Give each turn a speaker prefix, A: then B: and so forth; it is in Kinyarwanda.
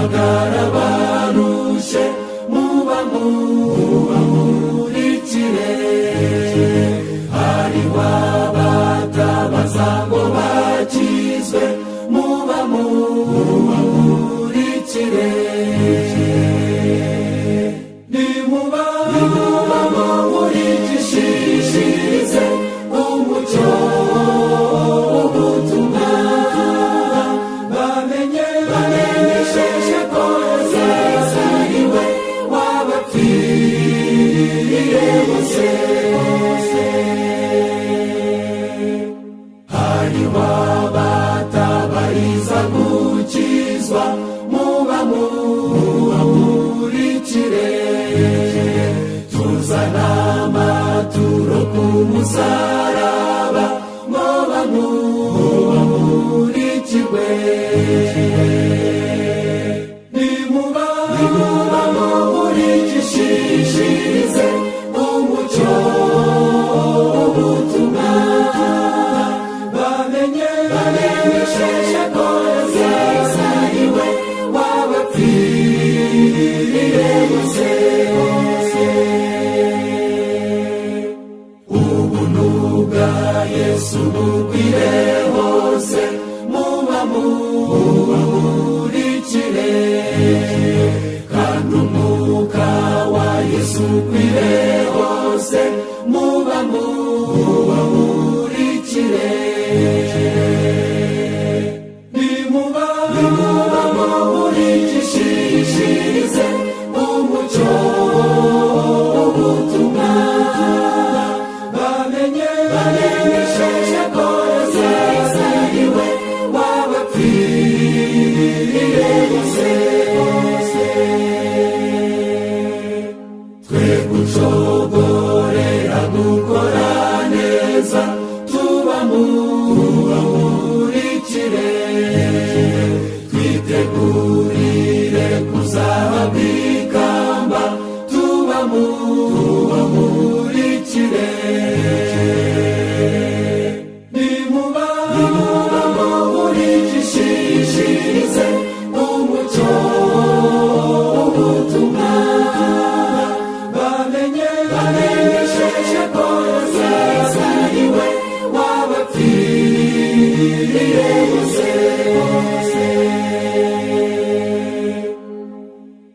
A: Hamagara abarushye, mubamurikire. Hariho abatabaza ngo bakizwe, mubamurikire. Nimuba mumurikishirize umucyo w'ubutumwa, bamenye bamenyesheje ko Yesu ari we wabapfiriye bose. Hariho abatabariza gukizwa, mubamurikire. Tuzana amaturo ku musaraba ngo bamurikirwe. Nimuba